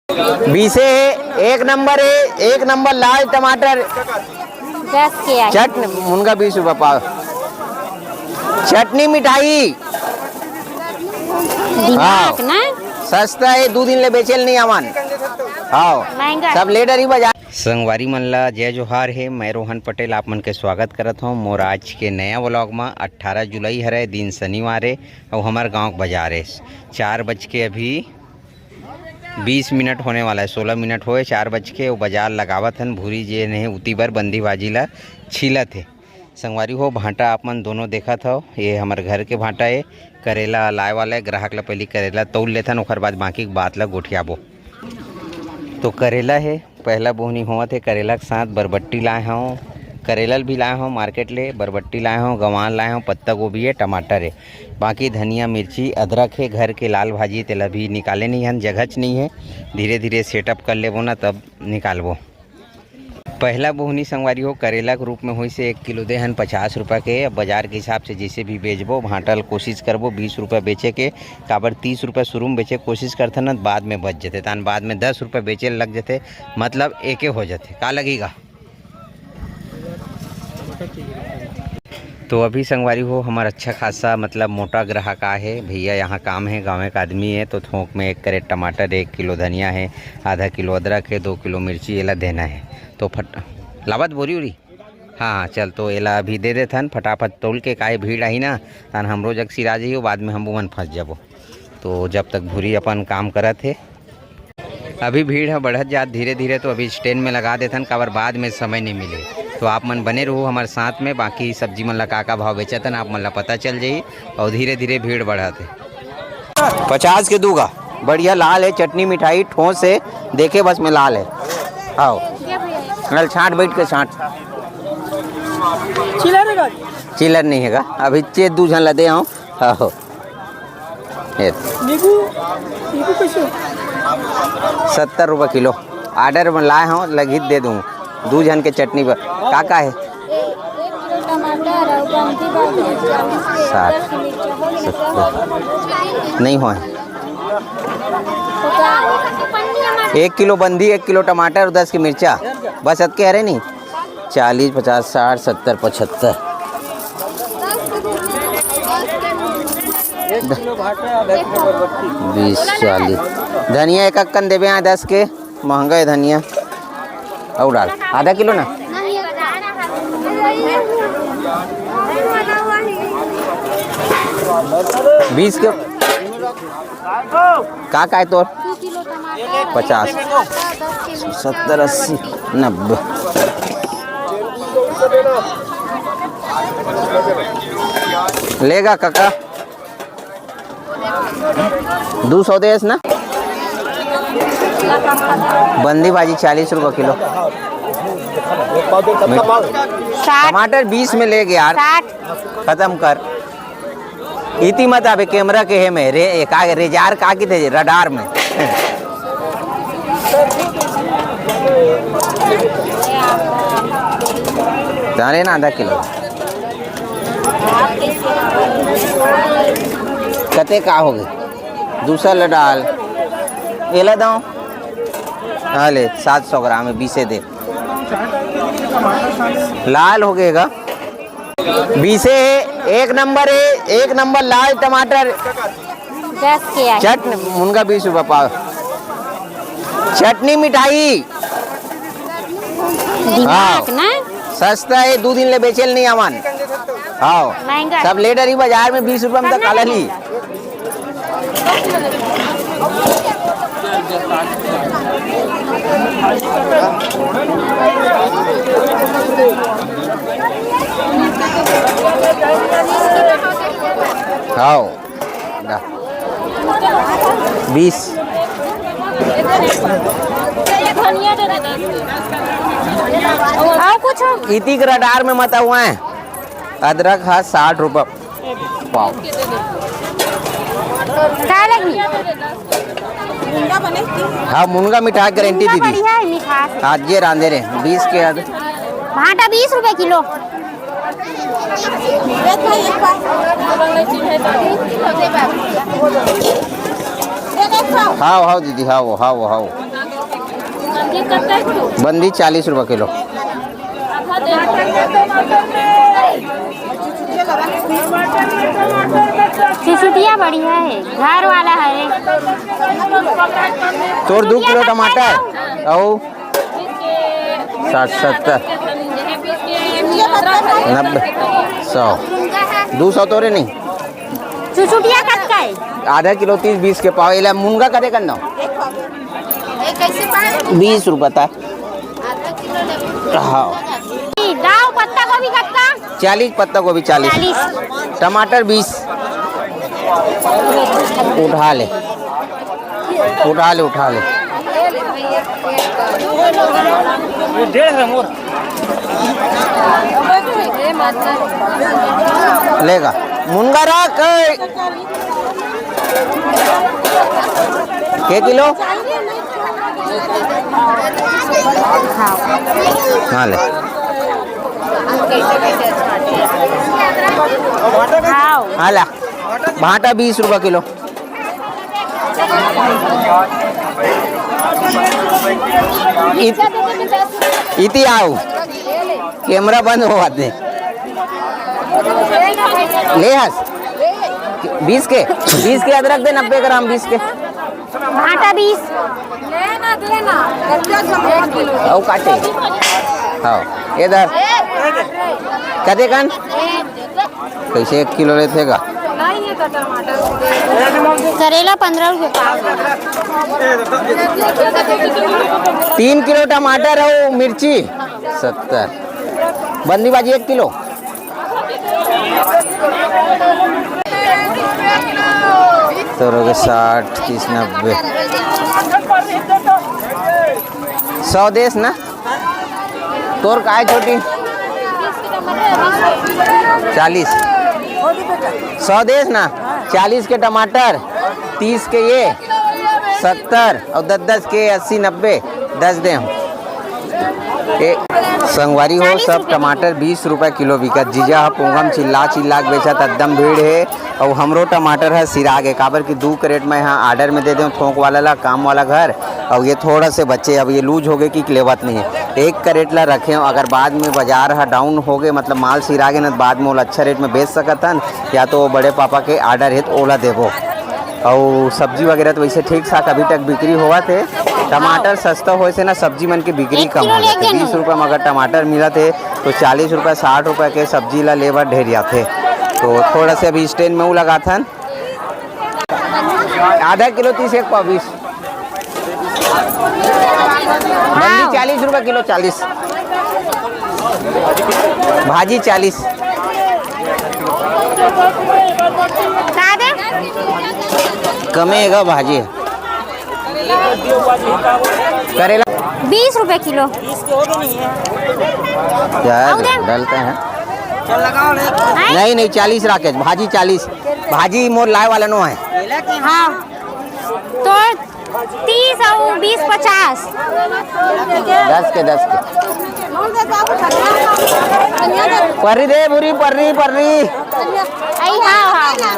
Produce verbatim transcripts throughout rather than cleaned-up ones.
बीसे हे, एक नंबर हे, एक नंबर लाल टमाटर। दस के आय। चटनी, मुनगा बीस रुपया पाव। चटनी मिठाई। दिमाग हाँ। ना। सस्ता हे, दू दिन ले बेचे ल नइ आवन। हाँ। महंगा। सब ले डरी बजार। संगवारी मन ला जय जोहार हे, मैं रोहन पटेल, आप मन के स्वागत करत हौं मोर आज के नया vlog म। अट्ठारह जुलाई हरे, दिन शनिवार हे, अउ हमर गांव के बाजार हे। चार बज के अभी बीस मिनट होने वाला हे, सोलह मिनट होए, चार बज के। वो बाजार लगावत हन, भूरी जे ने उती बर बंदी भाजी ला छीलत हे। संगवारी हो, भांटा आप मन दोनों देखत हव, ये हमर घर के भांटा हे। करेला लाए वाला हे, ग्राहक ला पहिली करेला तौल लेथन, ओकर बाद बाकी के बात ला गोठियाबो। तो करेला हे, पहला बोहनी होवत हे करेला के साथ। बरबट्टी लाए हौं, करेला ल भी लाए हौं मार्केट ले, बरबट्टी लाए हौं, गंवार लाए हौं, पत्ता गोभी हे, टमाटर हे, बाकी धनिया, मिर्ची, अदरक हे, घर के लाल भाजी, तेला भी निकाले नइ हन, जगहच नइ हे। धीरे धीरे सेटअप कर लेबो ना, तब निकालबो। पहला बोहनी संगवारी हो करेला के रूप में होइस हे, एक किलो दे हन पचास रुपया के। अब बाजार के हिसाब से जइसे भी बेचबो, भांटा ल कोशिश करबो बीस रुपया बेचे के, काबर तीस रुपया शुरू में बेचे के कोशिश करथन न, बाद में बच जथे, तान बाद में दस रुपया बेचे ल लग जथे, मतलब एके हो जथे। का लगही गा? तो अभी संगवारी हो, हमर अच्छा खासा, मतलब, मोटा ग्राहक आए हे। भैया यहाँ काम हे, गाँव के आदमी हे, तो थोक में एक कैरेट टमाटर, एक किलो धनिया हे, आधा किलो अदरक हे, दो किलो मिर्ची, एला देना हे। तो फट लावत बोरी उरी। हाँ, हाँ, चल, तो एला अभी दे देथन फटाफट तौल के, काहे भीड़ आही ना, तान हमरो जग सिरा जही, बाद में हम मन फंस जाबो। तो जब तक भूरी अपन काम करत हे, अभी भीड़ ह बढ़त जात धीरे धीरे, तो अभी स्टैंड में लगा देथन, काबर बाद में समय नहीं मिले। तो आप मन बने रहू हमर साथ में, बाकी सब्जी मन ला का का भाव बेचत हन, आप मन ला पता चल जाही। और धीरे धीरे भीड़ बढ़त हे। पचास के दू गा, बढ़िया लाल हे, चटनी मिठाई ठोस हे, देखे बस में लाल हे। आओ, नल छांट, बैठ के छांट। चिलर हे गा? चिलर नहीं हे गा, अभी चे दू झन ला दे हौं। आओ। ये। नींबू, नींबू कैसे? सत्तर रुपये किलो। ऑर्डर में लाए हौं, लगी दे दूँ। दू झन के चटनी बर। का का हे? एक किलो टमाटर अउ बंदी भाजी, चालीस के साठ। दस मिर्चा हो गे ना, सत्तर। नहीं होय। एक किलो बंदी, एक किलो टमाटर अउ दस के मिर्चा, बस अतके हरे नहीं। चालीस, पचास, साठ, सत्तर, पचहत्तर। बीस, चालीस। धनिया एक अक्कन देबे, हाँ, दस के। महंगा हे धनिया। अउ डाल आधा किलो ना। बीस के। का का हे तोर? पचास, सत्तर, अस्सी, नब्बे। लेगा काका? दू सौ देस ना। बंदी भाजी चालीस रुपये किलो। साठ। टमाटर बीस में लेगे यार। साठ। खत्म कर। इति मत अबे कैमरा के हे में रे, का रेजार का की थे रडार में। जाने ना आधा किलो। कते का हो गे? दूसरा ल डाल। एला दो। हाँ ले, सात सौ ग्राम हे, बीसे दे। लाल हो गे गा। बीसे हे, एक नंबर हे, एक नंबर लाल टमाटर। दस के आय। चटनी, मुनगा बीस रुपया पाव। चटनी मिठाई। दिमाग हाँ। ना। सस्ता हे, दू दिन ले बेचे ल नइ आवन। हाँ। महंगा। सब ले डरी बजार में बीस रुपया में तो काला ली। हाँ। बीस। अउ कुछ? इतिक रडार में मत हुआ है। अदरक हा साठ रुपये पाव। का लगी? हाँ, मुनगा मिठास गारंटी दीदी। बढ़िया है मिठास। आज ये रांधे रे, बीस के आध। भांटा बीस रुपये किलो। हाँ, हाँ दीदी, हाँ, हाँ, हाँ। बंदी चालीस रुपये किलो। चुचुटिया बढ़िया है, घर वाला है। तोर दू किलो टमाटर, अउ साठ, सत्तर, नब्बे, सौ, दू सौ तोरे नहीं। चुचुटिया कतका है? आधा किलो तीस, बीस के पाव। एला मुनगा कते करना? बीस रुपये था। हाँ। दाव पत्ता गोभी कतका? चालीस, पत्ता गोभी चालीस। चालीस। टमाटर बीस। उठा ले, उठा ले, उठा ले। लेगा। मुनगा रख। के किलो? हाँ, ले। हाँ, ला। भाटा बीस रुपये किलो। इत-, इति आओ। कैमरा बंद होवत हे। ले हस। बीस के, बीस के अदरक दे, नब्बे ग्राम, बीस के। भाटा बीस। अउ काटे। हाँ, इधर। कते कन? कैसे एक किलो लेथे का? करेला पंद्रह रुपये पाव। तीन किलो टमाटर अउ मिर्ची सत्तर। बंदी भाजी एक किलो। तोर हो गे साठ, तीस, नब्बे, सौ देस ना। तोर काय छोटी? चालीस। सौ देस ना। चालीस के टमाटर, तीस के ये, सत्तर, अउ दस दस के अस्सी, नब्बे, दस दे हम। ए, संगवारी हो, सब टमाटर बीस रुपए किलो बिकत। जीजा ह पोंगम चिल्ला चिल्ला के बेचत, एकदम भीड़ हे। अउ हमरो टमाटर ह सिरा गे, काबर कि दू कैरेट मैं ह ऑर्डर में दे देव थोक वाला ला, काम वाला घर, अउ ये थोड़ा से बचे, अब ये लूज हो गए कि लेवत नहीं है। एक कैरेट ला रखे, अगर बाद में बाजार ह डाउन हो गए, मतलब माल सिरा गे न, बाद में ओला अच्छा रेट में बेच सकत हन, या तो बड़े पापा के ऑर्डर हे तो ओला देबो। अउ सब्जी वगैरह तो वैसे ठीक ठाक अभी तक बिक्री होवत हे। टमाटर सस्ता होए से ना सब्जी मन के बिक्री कम हो जाथे। बीस रुपया में अगर टमाटर मिलत हे तो चालीस रुपया, साठ रुपया के सब्जी ला लेबर ढेर जाथे। तो थोड़ा से अभी स्टैंड में वो लगाथन, आधा किलो तीस, एक पाव बीस। भिंडी चालीस रुपया किलो, चालीस। भाजी चालीस। का दे? कमे हे गा भाजी। करेला बीस रुपए किलो। क्या है? अउ दे। डलते हैं। हैं? नहीं, नहीं, चालीस राखे, भाजी चालीस। भाजी मोर लाए वाला नो है। हाँ। तो तीस अउ बीस पचास। दस के, दस के। पर्री दे, बुरी पर्री, पर्री। अई, हाँ, हाँ, हाँ।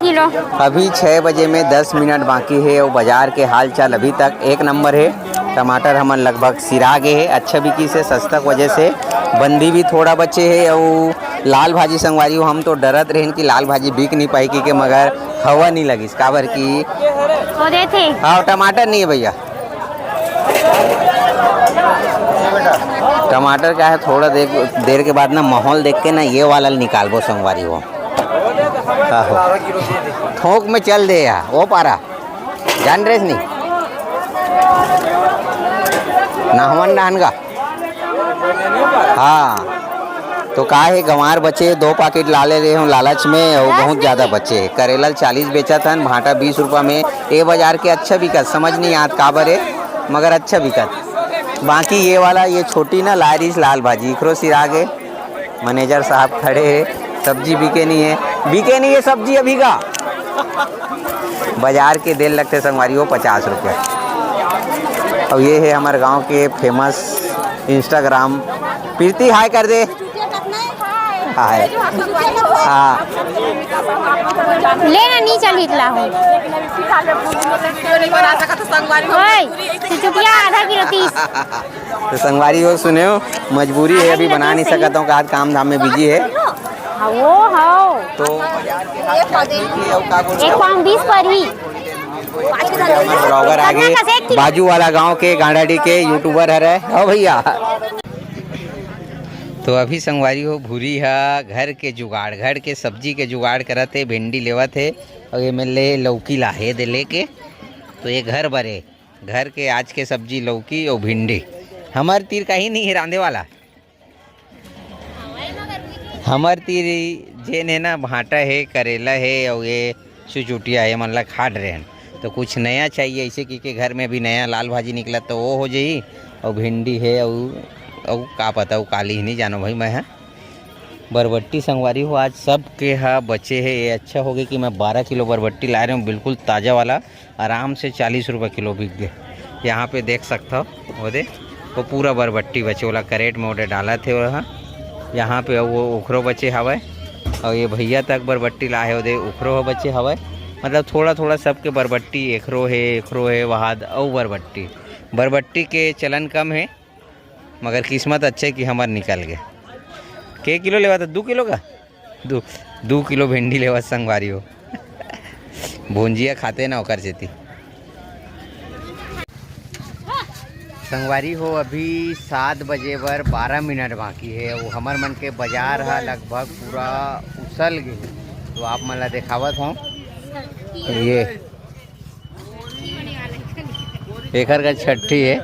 किलो। अभी छः बजे में दस मिनट बाकी हे अउ बाजार के हाल चाल अभी तक एक नंबर हे। टमाटर हमन लगभग सिरा गे हे, अच्छा बिकिस हे, सस्ता के वजह से। बंदी भी थोड़ा बचे हे अउ लाल भाजी संगवारी हो, हम तो डरत रहेन कि लाल भाजी बिक नहीं पाही कि के, मगर हवा नहीं लगिस, काबर कि वो देथे। हाँ, टमाटर नहीं है भैया। टमाटर का है, थोड़ा देर, देर के बाद ना माहौल देख के ना ये वाला निकालबो संगवारी हो। आहो। थोक में चल दे या, वो पारा। जान रेस नहीं। नाहवन डाहन का। हाँ। तो का हे, गंवार बचे, दो पाकिट लाले रहे हूँ लालच में, अउ बहुत ज्यादा बचे। करेला चालीस बेचत हन, भांटा बीस रुपया में। ए बाजार के अच्छा बिकत, समझ नहीं आत काबर हे, मगर अच्छा बिकत। बाकी ये वाला, ये छोटी ना लारिस लाल भाजी, इखरो सिरा गे। मैनेजर साहब खड़े हे, सब्जी बिके नहीं हे, बिके नहीं हे सब्जी अभी का। बाजार के देर लगथे संगवारी हो, पचास रुपया। अउ ये हे हमर गांव के famous Instagram, प्रीति, हाय कर दे। हाँ, हाँ। ले ना, नहीं चल इतना हो। ओए, तू चुपिया, आधा किलो तीस। तो संगवारी हो, सुने हो, मजबूरी है, अभी बना नहीं सकता हूँ, आज काम धाम में बिजी है। हाँ, वो हो। तो बाजार के हाल चाल ठीक है, और का बोल एक पाउंड बीस पर ही। ब्लॉगर आ गए, बाजू वाला गांव के गांडाडी के यूट्यूबर हरे। हाँ भैया। तो अभी संगवारी हो, भूरी हा घर के जुगाड़, घर के सब्जी के जुगाड़ करत हे, भिंडी लेवत हे, और ये मेर ले लौकी ला हे दे लेके। तो ये घर बरे, घर के आज के सब्जी लौकी और भिंडी। हमर तीर कहीं नहीं है रांधे वाला। हमर तीर जेन हे ना, भांटा हे, करेला हे, और ये चुचुटिया हे, मन ला खाट रहे हैं। तो कुछ नया चाहिए, ऐसे कि के घर में अभी नया लाल भाजी निकला तो वो हो जाई, और भिंडी है, और, और का पता, वो काली ही नहीं जानो भाई मैं, हाँ। बरबट्टी संगवारी हो, आज सब के हा बचे है। ये अच्छा हो गया कि मैं बारह किलो बरबट्टी ला रहे हूँ, बिल्कुल ताज़ा वाला, आराम से चालीस रुपये किलो बिक गए। यहाँ पे देख सकता हो, वो दे, वो पूरा बरबट्टी बचे, ओला करेट में ओडे डाला थे। वहाँ, यहाँ पे वो उखरो बचे हवय, और ये भैया तक बरबट्टी ला है, वो दे, उखरो हो बचे हवय। मतलब थोड़ा थोड़ा सबके बरबट्टी, एखरो है, एखरो है, वहाँ अउ बरबट्टी, बरबट्टी के चलन कम है। मगर किस्मत अच्छे कि हमर निकल गए। के किलो लेवा था? दू किलो का? दू, दू किलो भिंडी लेवा संगवारी हो। भुंजिया खाते ना ओकर सेती। संगवारी हो, अभी सात बजे बर बारह मिनट बाकी है। वो हमर मन के बाजार ह लगभग पूरा उसल गए। तो आप मन ला देखावत हूँ, ये एकर का छट्ठी है।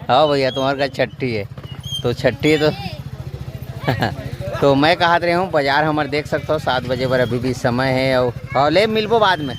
हाँ भैया, तुम्हार का छट्ठी है। तो छट्ठी है तो तो मैं कहत रहे हूँ, बाजार हमर देख सकते हो, सात बजे बर अभी भी समय है। और, और ले मिलबो बाद में।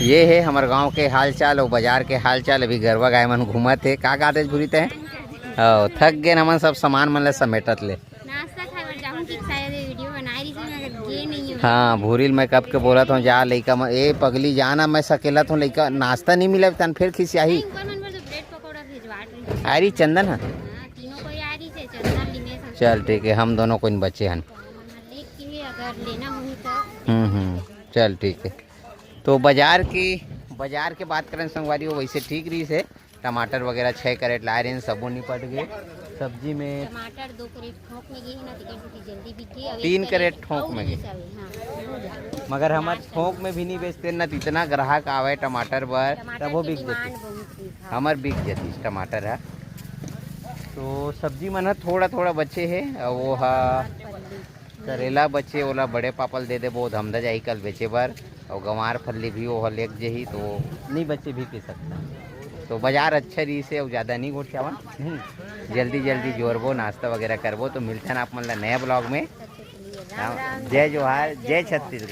ये है हमर गांव के हालचाल और बाजार के हालचाल। अभी गरवा गाय मन घूमत है। का कहते भूरी ते? हाँ, थक गए हमन सब सामान मन ला समेटत ले। नाश्ता खाए बर जाहूं कि शायद ये वीडियो बनाए रही थी, मगर गे नहीं हो। हाँ, भूरी ल मैं कब के बोलत हूँ, जा लइका मन, ए पगली जा ना, मैं सकेलत हूँ, लइका नाश्ता नहीं मिला तन फिर खिसियाही। नहीं, ऊपर मन बर तो ब्रेड पकौड़ा भिजवात रही। आ रही चंदन है? हाँ, तीनों कोई आ रही थे, चंदन, लिमेश, हम। चल ठीक है, हम दोनों कोई बचे हन। तो हम देख के अगर लेना होही तो। हम्म, हम्म, चल ठीक है। तो बाजार की, बाजार के बात करें संगवारी, वो वैसे ठीक रही से। टमाटर वगैरह छः कैरेट लाए रहे, सबो निपट गए। सब्जी में टमाटर दो कैरेट थोक में गे हे ना, तो जल्दी बिक गई। अब तीन एक कैरेट कैरेट थोक अउ में गे। हाँ। मगर हमर नाश्ता थोक में भी नहीं बेचते ना, तो इतना ग्राहक आवे टमाटर बर, टमाटर तब वो की बिक demand जाती। बहुत थी, हाँ। हमर बिक जाती टमाटर है। तो सब्जी मन ह थोड़ा थोड़ा बचे है, और वो हा टमाटर, फल्ली। करेला बचे, ओला बड़े पापा ल दे देबो, धमधा जाही कल बेचे बर। और गंवार फल्ली भी ओह लेग जही, तो नहीं बचे भी के सकता। तो बाजार अच्छा रही से, और ज़्यादा नहीं गोठियावन। हम्म, जल्दी जल्दी जोरबो, नाश्ता वगैरह करबो। तो मिलथन आप मन ला नया ब्लॉग में। राम राम। जय जोहार, जय छत्तीसगढ़।